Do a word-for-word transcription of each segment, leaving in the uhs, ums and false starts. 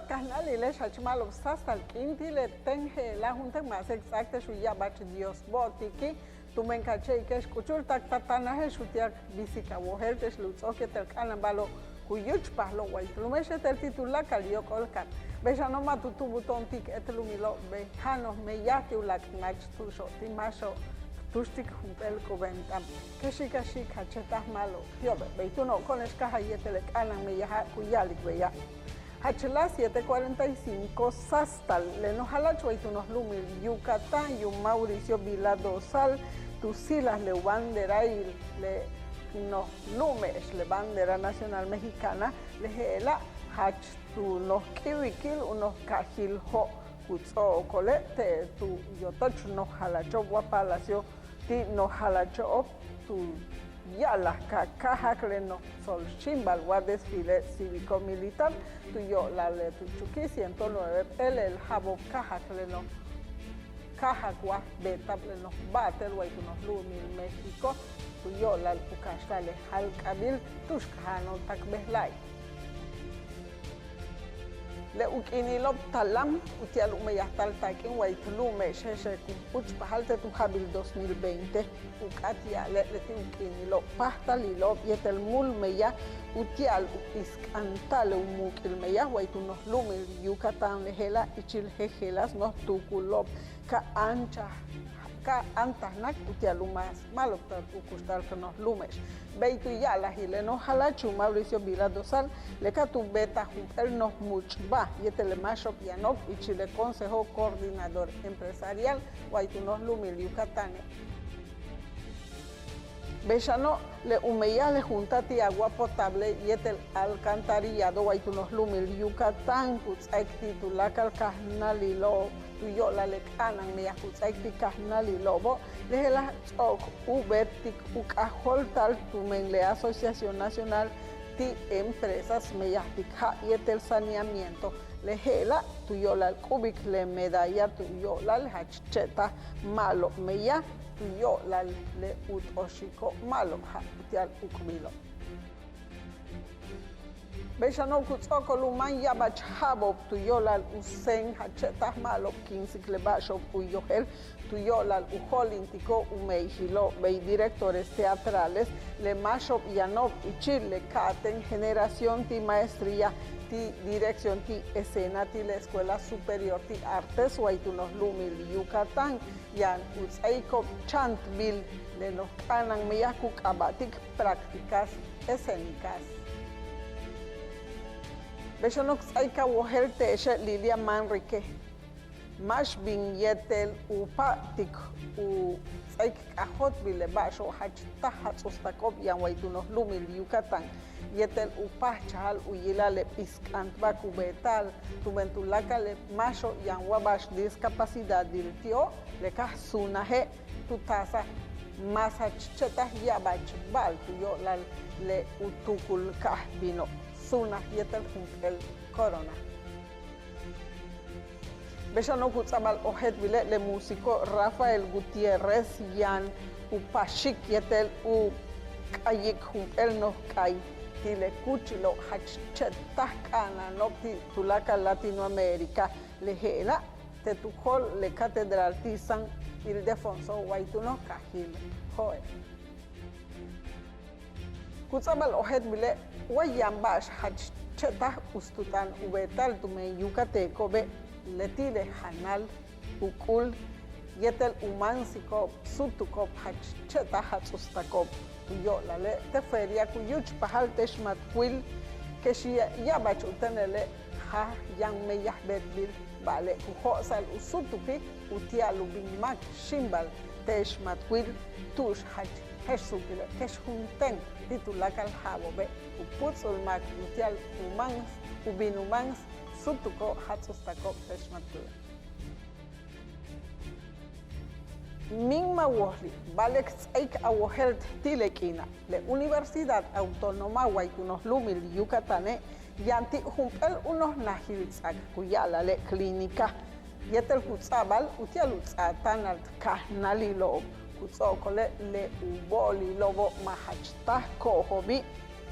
Kajnáalile'ex, jach ma'alob sáastal k'iin ti' le téen je'ela', juntéen máaxe' k ts'áak te'ex u ya'abach Dios bo'otiki', tumen ka che'ike'ex k'uchul tak ta táanaje'ex uti'al k bisik a wojéelte'ex le u ts'o'ok yéetel k'a'ana'an ba'alo'ob ku yúuchpajalo'ob way tu lu'ume'ex yéetel ti' tuláakal yóok'ol kaab. Bey xano' ma' tu tu'ubul to'on ti' k éet lu'umilo'ob, bey ja'ano'ob meyaj ti' u láak' náach tu'uxo' ti' máaxo'ob k túuxtik jump'éel k'ubéent'ab. Kexi' ka xi'ik jach che'taj ma'alob ti'obe'. Bey túuno' ko'one'ex káajal yéetel le k'a'ana'an meyaja' ku ya'alik beya'. Jach las siete cuarenta y cinco sáastal le noj jala'ach way tu noj lu'umil Yucatán, yuum Mauricio Vila Dosal tu síilaj le u banderail le noj lu'ume'ex le bandera nacional mexicana, le je'ela' jach tu noj k'íiwikil u noj kaajil Jo' ku ts'o'okole' te' tu yotoch noj jalacho'ob wa Palacio ti' noj jalacho'ob tu ya'alaj ka káajak le noj tsol xíimbal wa desfile cívico militar tu yo'olal le tu chuki' ciento nueve p'éelel ja'abo'ob káajak le noj káajak wa beeta'ab le noj ba'atel way tu noj lu'umil México tu yo'olal u kaxta'al le jáalk'abil tu'ux kaja'ano'ob tak bejla'e'. Le u k'iinilo'ob talam uti'al u meyajta'al taak'in way tu lu'ume'exe' je'ex ku úuchpajal te' tu ja'abil dos mil veinte u k'áat ya'ale' leti' u k'iinilo'ob páajtalilo'ob yéetel múul meyaj uti'al u p'isk'anta'al le u muuk'il meyaj way tu noj lu'umil Yucatán, le je'ela' ichil jejeláas noj tuukulo'ob ka áanchaj ka áantajnak uti'al u mas ma'alobta'al u kuxtal k noj lu'ume'ex. Bey tu ya'alajil le noj jala'ach yuum Mauricio Vila Dosal le ka tu beetaj jump'éel noj múuch'ba' yéetel le máaxo'ob yano'ob ichil le Consejo Coordinador Empresarial way tu noj lu'umil Yucatáne'. Bey xano' le u meyaj le junta ti' agua potable yéetel alcantarillado way tu noj lu'umil Yucatán ku ts'áaik ti' tuláakal kajnáalilo'ob tu yo'olal le k'a'ana'an meyaj ku ts'áaik ti' kajnáalilo'obo', le je'ela' ts'o'ok u beetik u k'ajóolta'al tumen le Asociación Nacional ti' Empresas meyajtik Ja' yéetel Saneamiento, le je'ela' tu yo'olal k'ubik le medalla tu yo'olal jach che'taj ma'alob meyaj tu yo'olal le u t'oxiko'ob ma'alob ja' uti'al u k'ubilo'. Bey xano' ku ts'o'okol u máan ya'abach ja'abo'ob tu yo'olal u séen jach che'taj ma'alob ki'insik le ba'axo'ob ku yojel tu yo'olal u jo'olintiko'ob u meyajilo'ob bey directores teatrales le máaxo'ob yano'ob ichil le ka'atéen generación ti' maestría ti' dirección ti' escena ti' le Escuela Superior ti' Artes way tu noj lu'umil Yucatán. Yaan u ts'áaiko'ob chantbil le noj k'a'ana'an meyaj ku k'aaba'tik prácticas escénicas. Bey xano' k ts'áaik a wojéelte'exe' Lilia Manrique, máax bin yéetel u pa'atik u ts'áaik k'ajóoltbil le ba'axo'ob jach taj jats'utstako'ob yaan way tu noj lu'umil Yucatán yéetel u páajchajal u yila'al le p'isk'antba' ku beeta'al tumen tuláakal le máaxo'ob yaan wa ba'ax discapacidadil ti'ob le ka suunaje' tu taasaj mas jach che'taj ya'abach ba'al tu yo'olal le u tuukul kaaj bino' suunaj yéetel jump'éel corona. Bey xano' ku ts'a'abal ojéeltbile' le músico Rafael Gutiérrez yaan u paxik yéetel u k'ayik jump'éel noj k'ay ti' le kúuchilo' jach che'taj k'a'ana'ano'ob ti' tuláakal Latinoamérica, le je'ela' te' tu jo'ol le catedral ti' San Ildefonso way tu noj kaajil Jo'e'. Ku ts'a'abal ojéeltbile' wa yaan ba'ax jach che'taj uts tu t'aan u beeta'al tumen yucateco'obe' leti' le janal, u k'ul yéetel u máansiko'ob súutuko'ob jach che'taj jats'utstako'ob tu yo'olale' te' feria ku yúuchpajal te' xmatkuil, kex ya'abach u téenele' jaaj yaan meyaj beetbil, ba'ale' ku jo'osa'al u súutuki' uti'al u bin máak xíimbal te' xmatkuil tu'ux jach je'ex suukile' kex juntéen ti' tuláakal ja'abo'obe' u púuts'ul máak uti'al u máans u bin u máans súutuko'ob jats'utstako'ob te' xmatkuile'. Míin ma' wojli' ba'ale' k ts'áaik a wojéelt ti' le k'iina'. Le Universidad Autónoma way tu noj lu'umil Yucatane' yaan ti' jump'éel u noj najil ts'aak ku ya'ala'ale' clínica yéetel ku ts'a'abal uti'al u ts'aatáanal t kajnáalilo'ob. Ku ts'o'okole' le u bo'olilo'obo' ma' jach taj ko'ojo'obi'.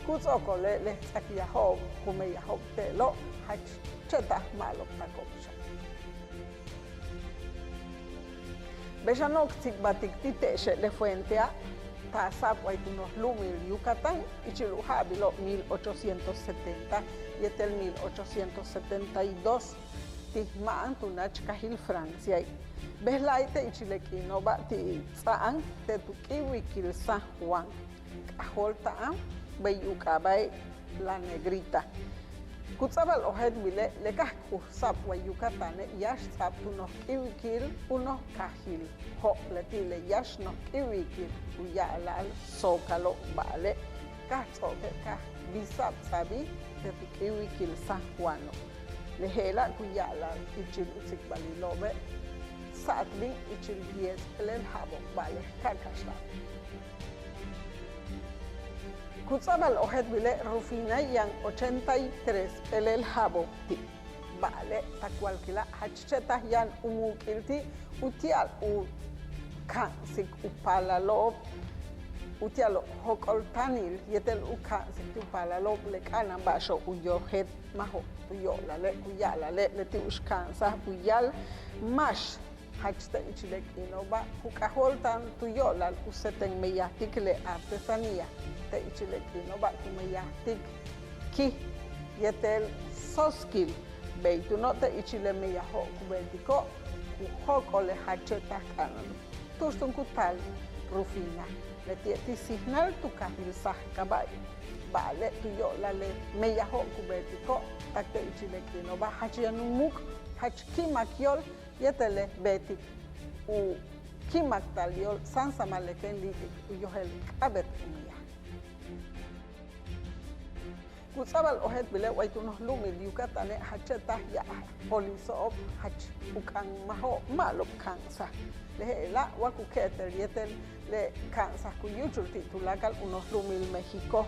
Ku ts'o'okole' le ts'akiyajo'ob ku meyajo'ob te'elo' jach che'taj ma'alob tako'ob xan. Bey xano' k tsikbaltik ti' te'exe' le fuentea', taasa'ab way tu noj lu'umil Yucatán ichil u ja'abilo'ob mil ochocientos setenta yéetel mil ochocientos setenta y dos, ti' ma'an tu náach kaajil Franciai'. Bejla'e' te' ichil le k'iino'oba' ti' ts'a'an te' tu k'íiwikil San Juan, k'ajóolta'an, bey u k'aaba'e' La Negrita. Ku ts'a'abal ojéeltbile' le ka k k'uujsa'ab way Yucatane' yáax ts'a'ab tu noj k'íiwikil u noj kaajil, jo' leti' le yáax noj k'íiwikil u ya'ala'al Zócalo, ba'ale' ka k ts'o'oke' ka k bisa'ab ts'a'abi' te' tu k'íiwikil San Juano'. Le je'ela' ku ya'ala'al ichil u tsikbalilo'obe', sa'at bin ichil diez p'éelel ja'abo'ob, ba'ale' ka k kaxta'al. Ku ts'a'abal ojéeltbile' Rufina yaan ochenta y tres p'éelel ja'abo'ob ti', ba'ale' tak walkila' jach che'taj yaan u muuk'il ti' uti'al u ka'ansik u paalalo'ob, uti'al jóok'ol táanil yéetel u ka'ansik ti' u paalalo'ob le k'a'ana'an ba'axo'ob u yojéeltmajo'ob tu yo'olale' ku ya'alale' leti' u x ka'ansaj u yal máax jach te' ichil le k'iino'oba' ku k'ajóolta'an tu yo'olal u seten meyajtik le artesanía, te' ichil le k'iino'oba' ku meyajtik kij yéetel sóoskil, bey túuno' te' ichil le meyajo'ob ku beetiko' ku jóok'ol le jach che'taj k'a'ana'an. Tu'ux túun ku taal Rufina, leti'e' ti' síijnal tu kaajil Sajkaba'i', ba'ale' tu yo'olal le meyajo'ob ku beetiko' tak te' ichil le k'iino'oba' jach yaan u muuk', jach ki'imak yóol yéetel le beetik u ki'imaktal yóol sáansamal le kéen líik'ik u yojel k'a'abéet u meyaj. Ku ts'a'abal ojéeltbile' way tu noj lu'umil Yucatane' jach che'taj ya'ab poliso'ob, jach u k'ammajo'ob ma'alob ka'ansaj. Le je'ela' wa ku ke'etel yéetel le ka'ansaj ku yúuchul ti' tuláakal u noj lu'umil México.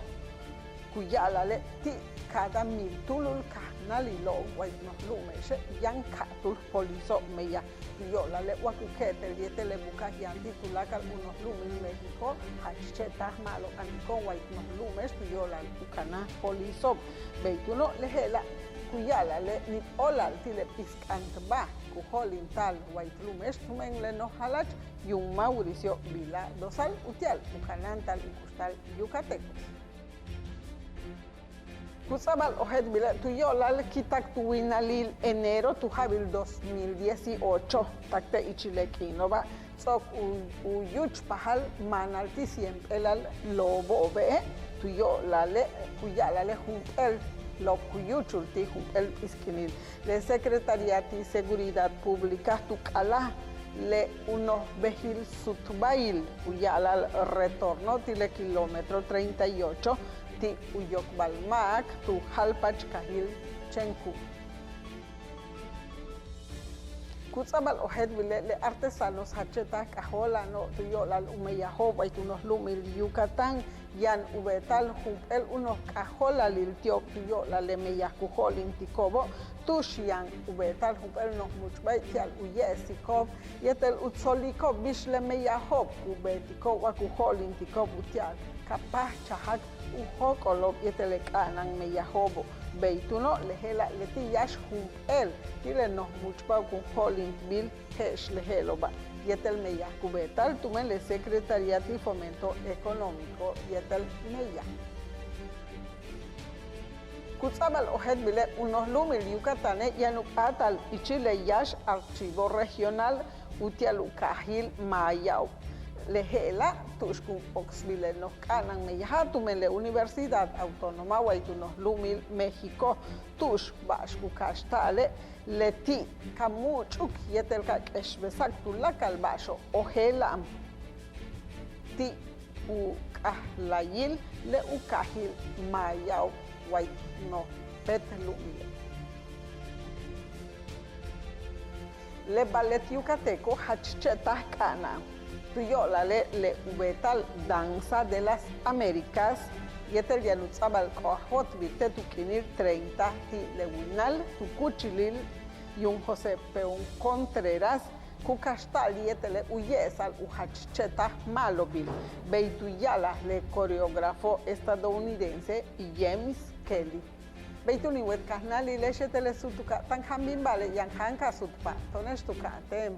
Ku ya'alale' ti' cada mil túulul kajnáalilo'ob way tu noj lu'ume'exe' yaan ka'atúul poliso'ob meyaj. Tu yo'olale' wa ku ke'etel yéetel le buka'aj yaan ti' tuláakal u noj lu'umil México, jach che'taj ma'alob aniko'on way tu noj lu'ume'ex tu yo'olal u kanaj poliso'ob. Bey túuno' le je'ela' ku ya'alale' níib óolal ti' le p'isk'antba'al ku jo'olinta'al way tu lu'ume'ex tumen le noj jalach yuum Mauricio Vila Dosal uti'al u kanáanta'al u kuxtal yucateco. Ku ts'a'abal ojéeltbile' tu yo'olal ki'itak tu winalil enero tu ja'abil dos mil dieciocho tak te' ichil le k'iino'oba' ts'o'ok u, u yúuchpajal maanal ti' cien p'éelal loobo'obe'e', tu yo'olale' ku ya'alale' jump'éel loob ku yúuchul ti' jump'éel p'isk'inil. Le Secretaría ti' Seguridad Pública tu k'alaj le u noj bejil sutba'il u ya'ala'al Retorno ti' le kilómetro treinta y ocho ti' u yokbal máak tu jalpach kaajil Chencu. Ku ts'a'abal ojéeltbile' le artesanos jach che'taj k'ajóola'ano'ob tu yo'olal u meyajo'ob way tu noj lu'umil Yucatán, yaan u beeta'al jump'éel u noj k'ajóolalil ti'ob tu yo'olal le meyaj ku jo'olintiko'obo', tu'ux yaan u beeta'al jump'éel noj múuch'ba'i' ti'al u ye'esiko'ob yéetel u tsoliko'ob bix le meyajo'ob ku beetiko'ob wa ku jo'olintiko'ob uti'al ka páajchajak u jóok'olo'ob yéetel le k'a'ana'an meyajo'obo'. Bey túuno' le je'ela' leti' yáax jump'éel ti' le noj múuch'ba'ob ku jo'olintbil je'ex le je'elo'oba' yéetel meyaj ku beeta'al tumen le Secretaría ti' Fomento Económico yéetel meyaj. Ku ts'a'abal ojéeltbile' u noj lu'umil Yucatane' yaan u p'áatal ichil le yáax archivo regional uti'al u kaajil Maayao'. Le je'ela' tu'ux ku bokosbil le noj k'a'ana'an meyaja' tumen le Universidad Autónoma way tu noj lu'umil México, tu'ux ba'ax ku kaxta'ale' leti' ka múuch'uk yéetel ka k'exbesa'ak tuláakal ba'axo'ob ojéela'an ti' u k'ajlayil le u kaajil Maayao' way noj péet lu'umile'. Le ballet yucateco jach che'taj k'a'ana'an tu yo'olale' le u beeta'al Danza de las Américas yéetel yaan u ts'a'abal k'ajóoltbil te' tu k'iinil treinta ti' le winal tu kúuchilil yuum José Peón Contreras, ku kaxta'al yéetele' u ye'esa'al u jach che'taj ma'alobil, bey tu ya'alaj le coreógrafo estadounidense James Kelly. Bey túun in wéet kajnáalile'ex yéetel le suutuka' táan k jáan bin ba'ale' yaan k jáan ka suut pa'ato'one'ex tu ka'atéen.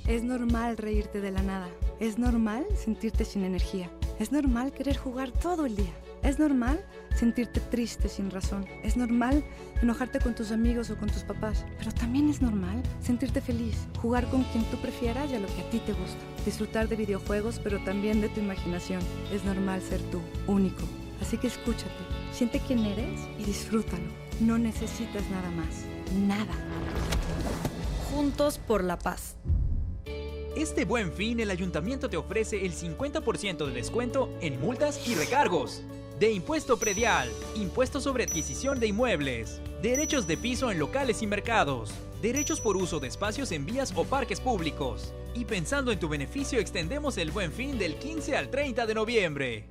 Es normal reírte de la nada. Es normal sentirte sin energía. Es normal querer jugar todo el día. Es normal sentirte triste sin razón. Es normal enojarte con tus amigos o con tus papás. Pero también es normal sentirte feliz, jugar con quien tú prefieras y a lo que a ti te gusta. Disfrutar de videojuegos, pero también de tu imaginación. Es normal ser tú, único. Así que escúchate, siente quién eres y disfrútalo. No necesitas nada más. Nada. Juntos por la paz. Este Buen Fin, el ayuntamiento te ofrece el cincuenta por ciento de descuento en multas y recargos de impuesto predial, impuesto sobre adquisición de inmuebles, derechos de piso en locales y mercados, derechos por uso de espacios en vías o parques públicos. Y pensando en tu beneficio, extendemos el Buen Fin del quince al treinta de noviembre.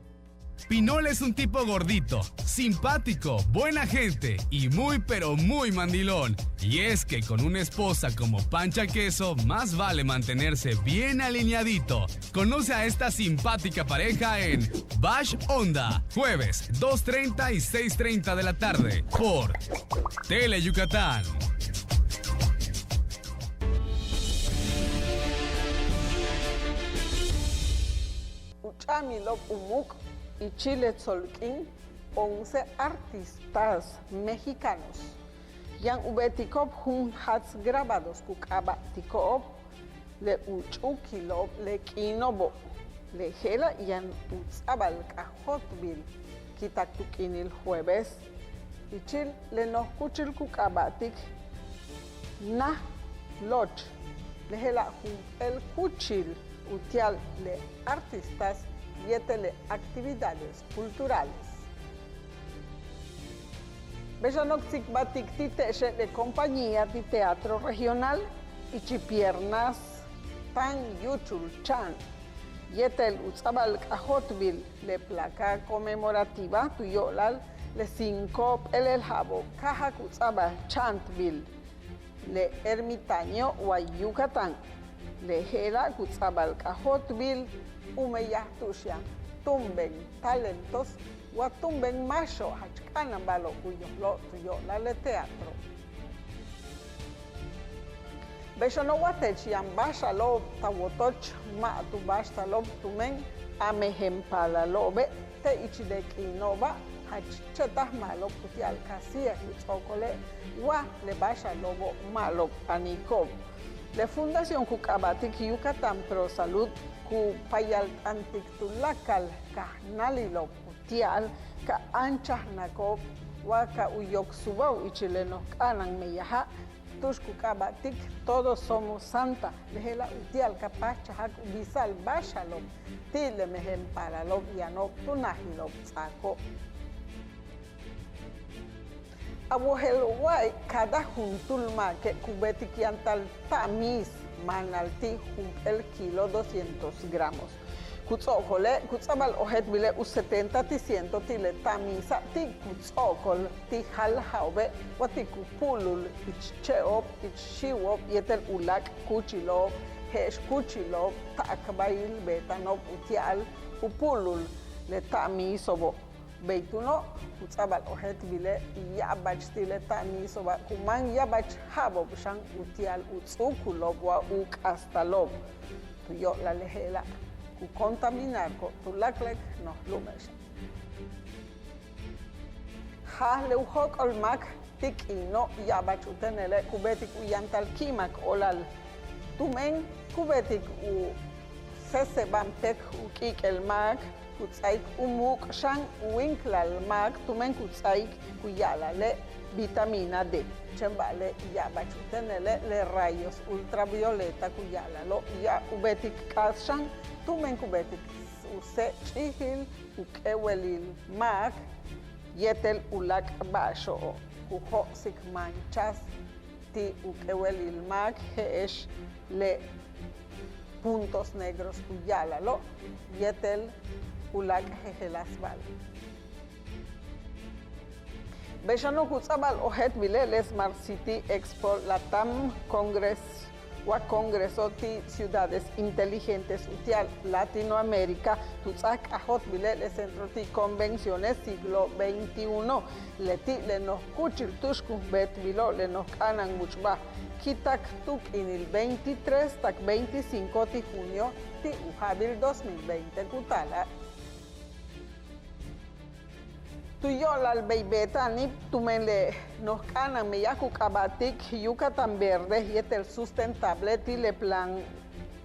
Pinol es un tipo gordito, simpático, buena gente y muy, pero muy mandilón. Y es que con una esposa como Pancha Queso, más vale mantenerse bien alineadito. Conoce a esta simpática pareja en Bash Onda, jueves, dos treinta y seis treinta de la tarde, por Tele Yucatán. U ch'a'amilo'ob u muuk' ichil le tsolk'in once artistas mexicanos yaan u beetiko'ob jun jaats grabados ku k'aaba'tiko'ob le u ch'uukilo'ob le k'iino'obo'. Le je'ela' yaan u ts'a'abal k'ajóoltbil ki' tak tu k'iinil jueves ichil le noj kúuchil ku k'aaba'tik Naj Lóoch. Le je'ela' jump'éel kúuchil uti'al le artistas yéetel le actividades culturales. Bey xano' k tsikbaltik ti' te'exe' le compañía ti' Teatro Regional ichil piernas táan yúuchul cha'an yéetel u ts'a'abal k'ajóoltbil le placa conmemorativa tu yo'olal le cinco p'éelel ja'abo'ob káajal u ts'a'abal cha'antbil le ermitaño wa Yucatán. Le je'ela' ku ts'a'abal k'ajóoltbil u meyaj tu'ux yaan túumben talentos wa túumben máaxo'ob jach k'a'ana'an ba'alo'ob ku yojlo'ob tu yo'olal le teatro. Bey xano' wa teech yaan báaxalo'ob ta wotoch ma' tu báaxtalo'ob tumen a mejen paalalo'obe' te' ichil le k'iino'oba' jach che'taj ma'alob uti'al casilla ku ts'o'okole' wa le báaxalo'obo' ma'alob aniko'ob. Le Fundación ku k'aaba'tik Yucatán Pro Salud ku payalt'antik tuláakal kajnáalilo'ob uti'al ka anchajnako'ob wa ka u yoksubao'ob ichil le noj k'a'ana'an meyaja' tu'ux ku k'aaba'tik Todos Somos Santa. Le je'ela' uti'al ka páajchajak u bisa'al báaxalo'ob ti' le mejen paalalo'ob yano'ob tu najilo'ob Ts'aako'. A wojel wa cada juntúul máake' ku beetik yantal ta'amiis maanal ti' jump'éel kilo doscientos gramos. Ku ts'o'okole' ku ts'a'abal ojéeltbile' u setenta ti' ciento ti' le ta'amiisa' ti' ku ts'o'okol ti' jal ja'abe' wa ti' ku pu'ulul ich che'ob, ich xíiwo'ob yéetel u láak' kúuchilo'ob, je'ex kúuchilo'ob ta'akbail beeta'ano'ob uti'al u pu'ulul le ta'amiiso'obo'. Bey túuno' ku ts'a'abal ojéeltbile' ya'abach ti' le ta'amiiso'oba' ku máan ya'abach ja'abo'ob xan uti'al u ts'u'ukulo'ob wa u k'astalo'ob. Tu yo'olal le je'ela' ku contaminarko'ob tuláakal le noj lu'ume' xan. Jaaj le u jóok'ol máak ti' k'iino' ya'abach u téenele' ku beetik u yantal ki'imak óolal tumen ku beetik u séeseba'an péek u k'iik'el máak, ku ts'áaik u muuk' xan u wíinklal máak tumen ku ts'áaik ku ya'ala'ale' vitamina D. Chéen ba'ale' ya'abach u téenele' le rayos ultravioleta ku ya'ala'alo' ya u beetik k'aas xan tumen ku beetik u séeb ch'íijil u k'éewelil máak yéetel u láak' ba'axo'ob ku jo'osik manchas ti' u k'éewelil máak je'ex le puntos negros ku ya'ala'alo' yéetel u láak' jejelasba'al. Bey xano' ku ts'a'abal ojéeltbile' le Smart City Expo Latam Congress Wa Congreso ti' Ciudades Inteligentes uti'al Latinoamérica tu ts'áaj k'ajóoltbile' le Centro ti' Convenciones Siglo veintiuno, leti' le noj kúuchil tu'ux ku beetbilo' le noj k'a'anan múuch'ba' ki' tak tu k'iinil veintitrés tak veinticinco ti' junio ti' u ja'abil dos mil veinte ku taala'. Tu yo'olal bey beeta'anil tumen le noj k'a'anan meyaj ku k'aaba'tik Yucatán Verde yéetel Sustentable ti' le Plan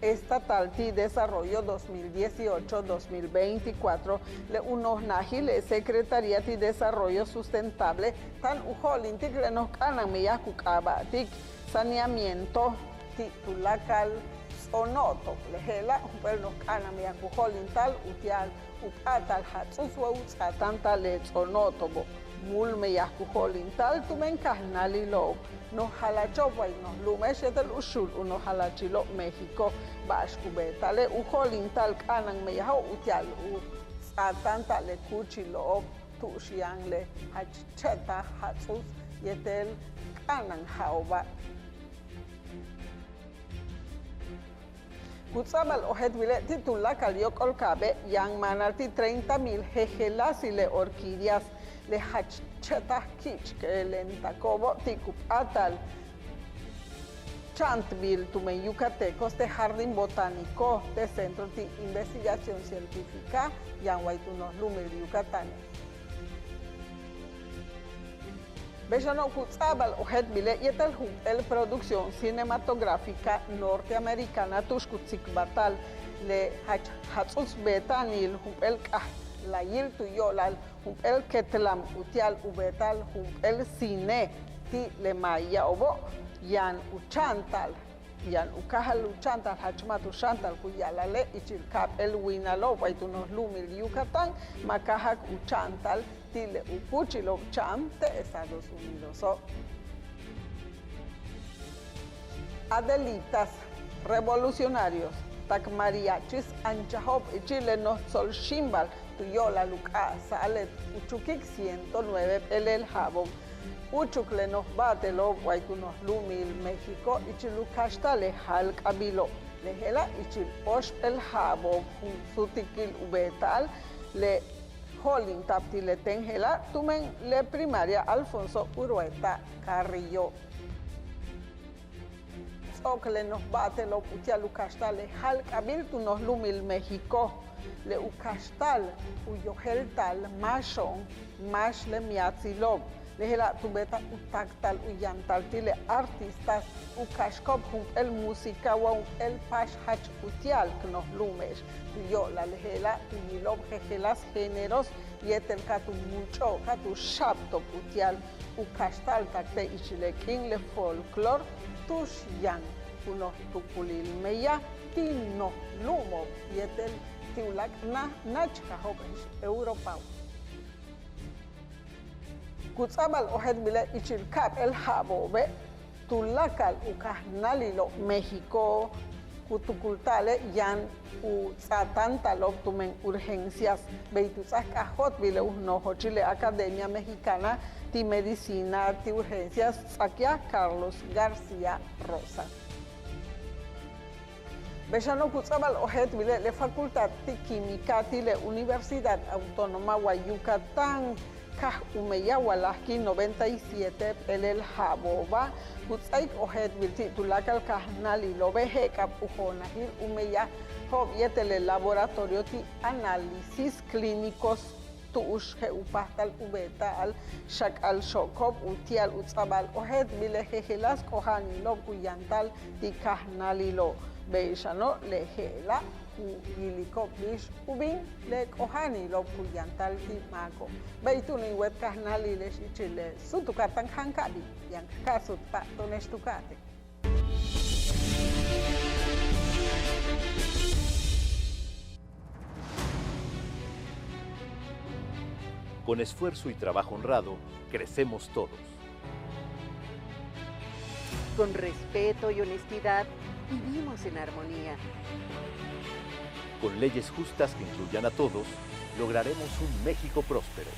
Estatal ti' Desarrollo dos mil dieciocho, dos mil veinticuatro, le u noj najil le Secretaría ti' Desarrollo Sustentable táan u jo'olintik le noj k'a'anan meyaj ku k'aaba'tik saneamiento ti' tuláakal ts'ono'oto'ob. Le je'ela' jump'éel noj k'a'anan meyaj ku jo'olinta'al uti'al u p'áatal jats'uts wa u ts'aatáanta'al le ts'ono'oto'obo'. Múul meyaj ku jo'olinta'al tumen kajnáalilo'ob, noj jalacho'ob way noj lu'ume'ex yéetel u xuul u noj jalachilo'ob México. Ba'ax ku beeta'ale' u jo'olinta'al k'a'anan meyajo' uti'al u ts'aatáanta'al le kúuchilo'ob tu'ux yaan le jach che'taj jats'uts yéetel k'a'anan ja'oba'. Ku ts'a'abal ojéeltbile' ti' tuláakal yóok'ol kaabe' yaan máanal ti' treinta mil jejeláasil le orquídeas, le jach che'taj ki'ichkelentako'obo' ti' ku p'áatal cha'antbil tumen yucatecos te' Jardín Botánico te' Centro ti' Investigación Científica yaan way tu noj lu'umil Yucatán. Bey xano' ku ts'a'abal ojéeltbile' yéetel jump'éel producción cinematográfica norteamericana tu'ux ku tsikbalta'al le jach jats'uts beeta'anil jump'éel k'ajlayil tu yo'olal jump'éel ketlam uti'al u beeta'al jump'éel cine ti' le mayao'obo' yaan u cha'anta'al yaan u káajal u cha'anta'al jach ma' tu xáanta'al ku ya'ala'ale' ichil ka'ap'éel winalo'ob way tu noj lu'umil Yucatán ma' káajak u cha'anta'al ti' le u kúuchilo'ob cha'an te' Estados Unidoso'. Adelitas, revolucionarios tak mariachis anchajo'ob ichil le noj tsol xíimbal tu yo'olal u k'a'ajsa'al le u chukik ciento nueve p'éelel ja'abo'ob. Úuchuk le noj ba'atelo'ob way tu noj lu'umil México ichil u kaxta'al le jáalk'abilo'. Le je'ela' ichil óoxp'éel ja'abo'ob jun sutikil u beeta'al le jo'olinta'ab ti' le téen je'ela' tumen le primaria Alfonso Urueta Carrillo. Ts'o'ok le noj ba'atelo'ob uti'al u kaxta'al le jáalk'abil tu noj lu'umil México, le u kaxta'al u yojéelta'al máaxo'on máax le miatsilo'ob. Le je'ela' tu beetaj u táakta'al u yantal ti' le artistas u kaxko'ob jump'éel música wa jump'éel paax jach uti'al k noj lu'ume'ex. Tu yo'olal le je'ela' tu yilo'ob jejeláas géneros yéetel ka tu múuch'o'ob ka tu xa'apto'ob uti'al u kaxta'al tak te' ichil le k'iin le folclor tu'ux yaan u noj tuukulil meyaj ti' noj lu'umo'ob yéetel ti' uláak' na' náachkajo'ob je'ex Europao'. Ku ts'a'abal ojéeltbile' ichil ka'ap'éel ja'abo'obe' tuláakal u kajnáalilo'ob México ku tukulta'ale' yaan u ts'aatáanta'alo'ob tumen urgencias. Bey tu ts'áaj k'ajóoltbile' u nojochil le Academia Mexicana ti' Medicina ti' Urgencias ts'akyaj Carlos García Rosa. Bey xano' ku ts'a'abal ojéeltbile' le Facultad ti' Química ti' le Universidad Autónoma wa Yucatán, kaj u meyaj wa lajkil noventa y siete p'éelel ja'abo'oba', ku ts'áaik ojéeltbil ti' tuláakal kajnáalilo'obe' je'ek'ab u jo'onajil u meyajo'ob yéetel le laboratorio ti' análisis clínicos tu'ux je'el u páajtal u beeta'al xak'al xoko'ob uti'al u ts'a'abal ojéeltbil le jejeláas k'oja'anilo'ob ku yantal ti' kajnáalilo'. Bey xano' le je'ela' ku yiliko'ob bix u bin le k'oja'anilo'ob ku yantal ti' máako'. Bey túun in wéet kajnáalile'ex ichil le súutukaatáan Jáan Ka'abi', yaan k ka'a suut pa'ato'one'ex tu ka'atek. Con esfuerzo y trabajo honrado, crecemos todos. Con respeto y honestidad, vivimos en armonía. Con leyes justas que incluyan a todos, lograremos un México próspero.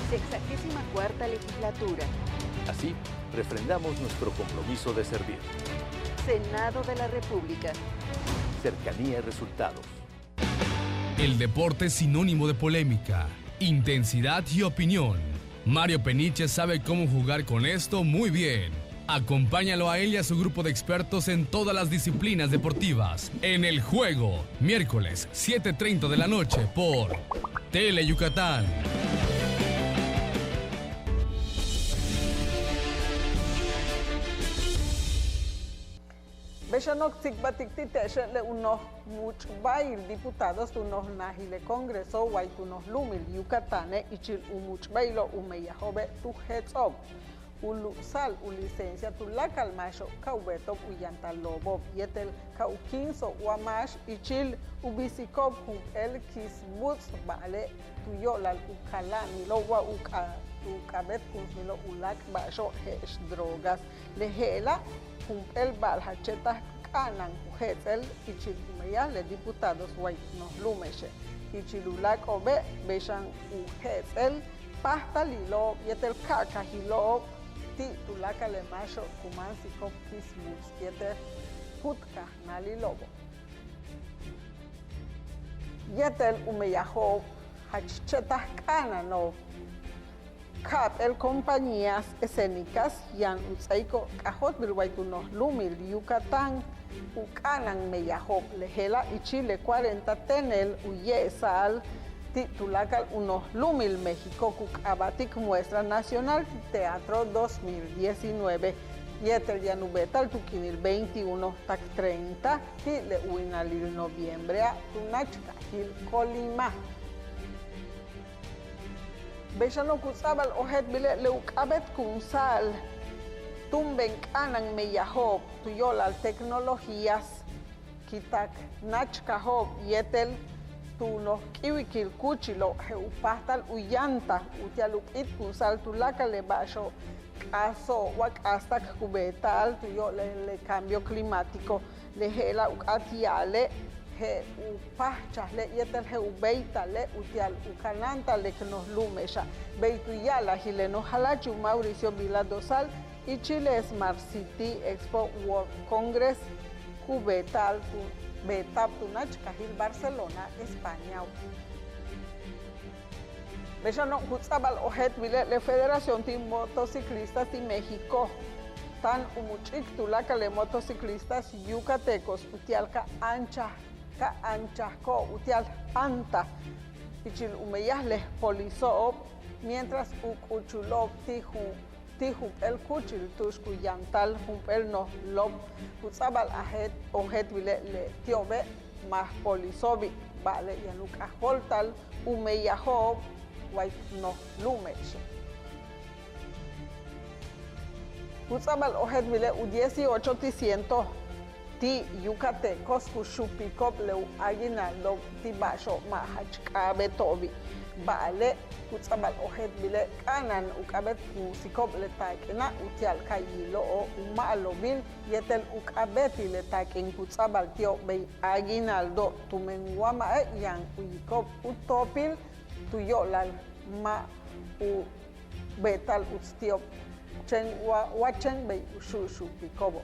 Sexagésima cuarta legislatura. Así, refrendamos nuestro compromiso de servir. Senado de la República. Cercanía y resultados. El deporte es sinónimo de polémica, intensidad y opinión. Mario Peniche sabe cómo jugar con esto muy bien. Acompáñalo a él y a su grupo de expertos en todas las disciplinas deportivas en El Juego, miércoles, siete treinta de la noche, por Tele Yucatán. Bey xano' k tsikbaltik ti' te'exe' le u noj much'bail diputados tu noj najil le Congreso way tu noj lu'umil Yucatane' ichil u much'bailo' u meyajo'obe' tu jets'o'ob u lu'usa'al u licencia tuláakal máaxo'ob ka u beeto'ob u yantal loobo'ob yéetel ka u kíinso'ob wa máax ichil u bisiko'ob jump'éel kisbuuts' ba'ale' tu yo'olal u kala'anilo'ob wa u k'a- u k'a'abéetkunsmilo'ob u láak' ba'axo'ob je'ex drogas. Le je'ela' jump'éel ba'al jach che'taj k'a'ana'an ku jets'el ichil u meyaj le diputados way noj lu'ume'exe'. Ichil u láak'o'obe' bey xan u jets'el páajtalilo'ob yéetel ka'akajilo'ob ti' tuláakal le máaxo'ob ku máansiko'ob kisbuuts' yéetel jutkajnáalilo'obo'. Yéetel u meyajo'ob jach che'taj k'a'ana'ano'ob ka'ap'éel compañías escénicas yaan u ts'áaiko'ob k'ajóoltbil way tu noj lu'umil Yucatán u k'a'ana'an meyajo'ob. Le je'ela' ichil le cuarenta téenel u ye'esa'al ti' tuláakal u noj lu'umil México ku k'aaba'tik Muestra Nacional Teatro dos mil diecinueve yéetel yaan u beeta'al tu k'iinil veintiuno tak treinta ti' le u winalil noviembrea' tu náachkajil Colima. Bey xano' ku ts'a'abal ojéeltbile' le u k'a'abéetkunsa'al túumben k'a'ana'an meyajo'ob tu yo'olal tecnologías ki tak náachkajo'ob yéetel tu noj k'íiwikil kúuchilo'ob je'el u páajtal u yantal uti'al u p'íitkunsa'al tuláakal le ba'axo'ob k'aaso'ob wa k'aas tak ku beeta'al tu yo'olal le cambio climático. Le je'ela' u k'áat ya'ale' je'el u páajchajle' yéetel je'el u béeytale' uti'al u kanáanta'al le k noj lu'ume'exa'. Bey tu ya'alajil le noj jala'achil Mauricio Vila Dosal ichil le Smart City Expo World Congress ku beeta'al tu beeta'ab tu náachkajil Barcelona, Españao'. Bey xano' ku ts'a'abal ojéeltbile' le Federación ti' Motociclistas ti' México táan u much'ik tuláakal le motociclistas yucatecos uti'al ka anchaj ka anchajko'ob uti'al áantaj ichil u meyaj le poliso'ob mientras u k'uchulo'ob ti' jun ti' jump'éel kúuchil tu'ux ku yantal jump'éel noj lóop. Ku ts'a'abal ojéeltbile' leti'obe' ma' poliso'obi' ba'ale' yaan u k'ajóolta'al u meyajo'ob way noj lu'ume'exe'. Ku ts'a'abal ojéeltbile' u dieciocho ti' ciento ti' yucatecos ku xuupiko'ob le u aguinaldo'ob ti' ba'axo'ob ma' jach k'a'abéeto'obi'. Ba'ale' ku ts'a'abal ojéeltbile' k'a'ana'an u k'a'abéetkunsiko'ob le taak'ina' uti'al ka yilo'ob u ma'alobil yéetel u k'a'abéetil le taak'in ku ts'a'abal ti'ob bey aguinaldo tumen wa ma'e' yaan u yiko'ob u toopil tu yo'olal ma' u beeta'al uts ti'ob chéen wa chéen bey u xu'uxu'upiko'obo'.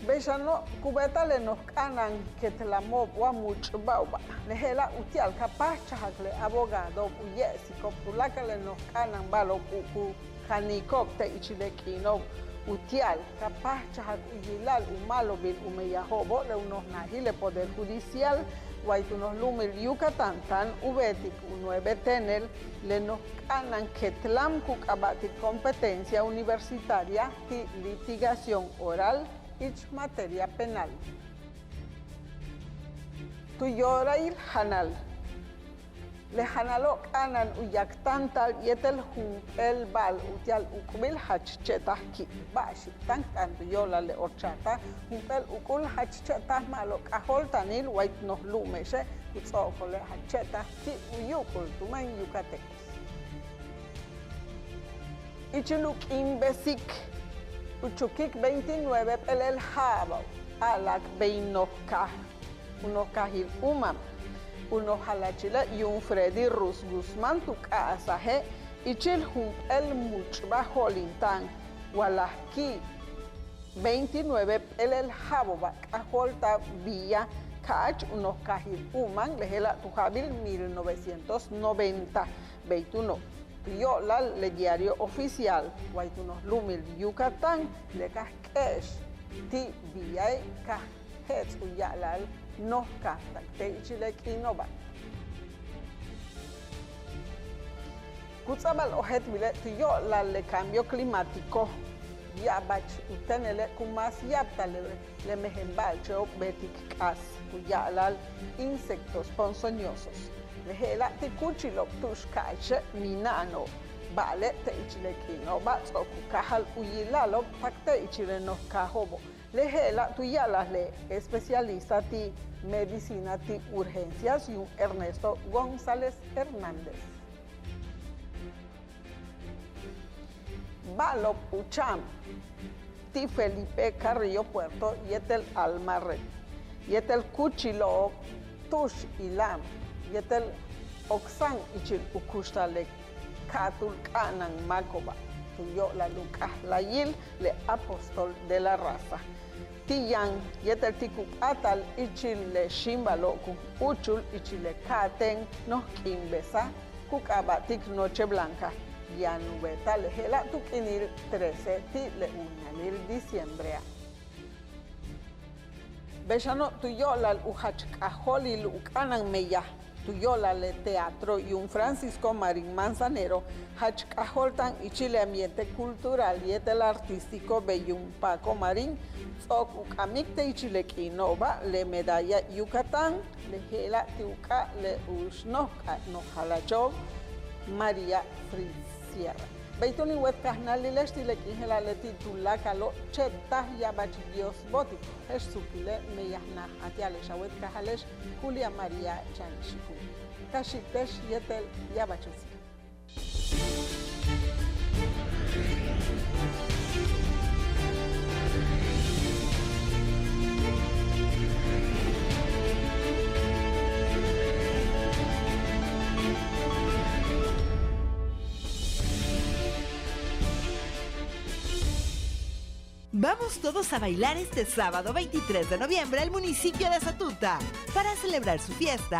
Bey xano' ku beeta'al le noj k'a'ana'an ketlamo'ob wa much'ba'oba'. Le je'ela' uti'al ka páajchajak le abogado'ob u ye'esiko'ob tuláakal le noj k'a'ana'an ba'alo'ob u ku kaniko'ob te' ichil le k'iino'ob uti'al ka páajchajak u yila'al u ma'alobil u meyajo'obo' le u noj najil le Poder Judicial way tu noj lu'umil Yucatán táan u beetik u nueve téenel le noj k'a'ana'an ketlam ku k'aaba'tik competencia universitaria ti' litigación oral ich materia penal. Tu yóorail janal. Le janalo' k'a'ana'an u yaktáanta'al yéetel jump'éel ba'al uti'al uukbil jach che'taj ki' ba'axi' táan k t'aan tu yo'olal le horchata jump'éel uuk'ul jach che'taj ma'alob k'ajóolta'anil way t noj lu'ume'exe' ku ts'o'okole' jach che'taj ki' u yu'ubul tumen yucatecos. Ichil u k'iin besik u chukik veintinueve p'éelel ja'abo'ob a'ala'ak bey noj kaaj u noj kaajil Umam u noj jala'achile' yuum Freddy Ruz Guzmán tu k'a'asaje' ichil jump'éel much'baj jo'olinta'an Walaj ki' veintinueve p'éelel ja'abo'oba' k'ajóoltaj Villa ka'ach u noj kaajil Umán, le je'ela' tu ja'abil mil novecientos noventa. Bey túuno' tu yo'olal le Diario Oficial way tu noj lu'umil Yucatán, le ka k e'ex ti' Villae' ka je'ets' u ya'alal noj kaaj tak te' ichil le k'iino'oba'. Ku ts'a'abal ojéeltbile' tu yo'olal le cambio climático, ya'abach u téenele' ku más ya'abtal le, le mejen ba'alche'ob beetik k'aas ku ya'alal insectos ponzoñosos. Le je'ela' ti' kúuchilo'ob tu'ux ka'ache' mina'ano'ob, ba'ale' te' ichil le k'iino'oba' ts'o'ok u káajal u yila'alo'ob tak te' ichil le noj kaajo'obo'. Le je'ela' tu ya'alaj le especialista ti' medicina ti' urgencias yuum Ernesto González Hernández. Ba'alo'ob u cha'an ti' Felipe Carrillo Puerto yéetel Alma Reed yéetel kúuchilo'ob tu'ux ila'an yéetel oksa'an ichil u kuxtal le ka'atúul k'a'ana'an máako'oba', tu yo'olal u k'ajláayil le Apóstol de la Raza. Ti' yaan yéetel ti' ku p'áatal ichil le xíimbalo'ob ku úuchul ichil le ka'atéen noj k'iinbesaj ku k'aaba'tik Noche Blanca, yaan u beeta'al le je'ela' tu k'iinil trece ti' le u nianil diciembrea'. Bey xano' tu yo'olal u jach k'ajóolil u k'a'ana'an meyaj tu yo'olal le teatro yuum Francisco Marín Manzanero, jach k'ajóolta'an ichil le ambiente cultural yéetel artístico bey yuum Paco Marín, ts'o'ok u k'amik te' ichil le k'iino'oba' le medalla Yucatán, le je'ela' ti' u k'aaj le u x noj k'aaj noj jalacho'ob María Fritz Sierra. Bey túun in wéet kajnáalile'ex ti' le k'iin je'ela' leti' tuláakalo' che'taj ya'abach Dios bo'otik. Je'ex suukile' meyaj naj a ti'ale'ex a wéet kaajale'ex Julia María Chan Xikun. Ka xi'ike'ex yéetel ya'abach u siik. Vamos todos a bailar este sábado veintitrés de noviembre al municipio de Satuta para celebrar su fiesta.